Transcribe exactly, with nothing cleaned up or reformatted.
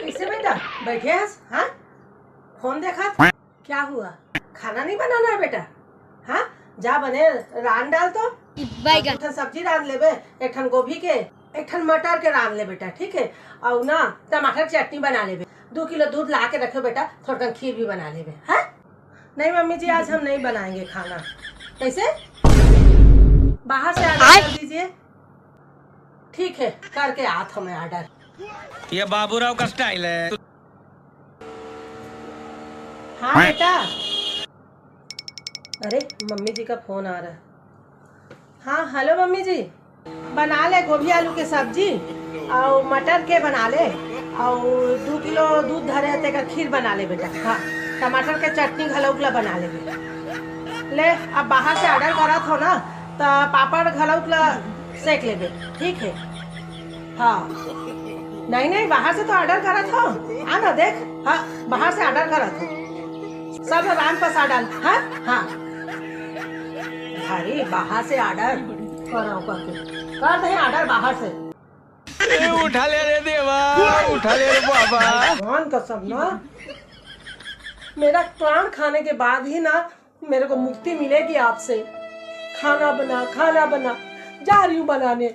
कैसे बेटा, बैठे हस? हाँ, फोन देखत? क्या हुआ, खाना नहीं बनाना है बेटा? हाँ, जा बने रांध डाल तो। बैगन। एक ठन सब्जी रांध लेबे, एक ठन गोभी के, एक ठन मटर के रांध ले बेटा, ठीक है? और ना, टमाटर चटनी बना लेबे। दो किलो दूध ला के रखो बेटा, थोड़कन खीर भी बना लेबे, है? नहीं मम्मी जी, आज हम नहीं बनाएंगे खाना। कैसे? बाहर से ऑर्डर आय? कर दीजिए। ठीक है, करके आत हूँ मैं ऑर्डर। ये बाबूराव का स्टाइल है। हाँ बेटा। अरे, मम्मी जी का फोन आ रहा है। हाँ, हेलो मम्मी जी, बना ले गोभी आलू के सब्जी, और मटर के बना ले, और दो किलो दूध धरे हे, तेकर खीर बना ले बेटा। हाँ, टमाटर के चटनी घलौक ला बना ले। ले, अब बाहर से ऑर्डर करत हो ना, त पापड़ घलौक ला सेक लेबे, ठीक है? हाँ, नहीं नहीं, बाहर से तो ऑर्डर करत हो, आ ना देख, हाँ, बाहर से ऑर्डर करत हो, सब रांध पसा डाल। हाँ, हाँ। भाई, बाहर से ऑर्डर कराओ करके, कर दे ऑर्डर बाहर से। ए, उठा ले रे देवा, उठा ले रे बाबा। भगवान कसम ना, मेरा प्राण खाने के बाद ही ना मेरे को मुक्ति मिलेगी आपसे। खाना बना, खाना बना, जा रही हूँ बनाने।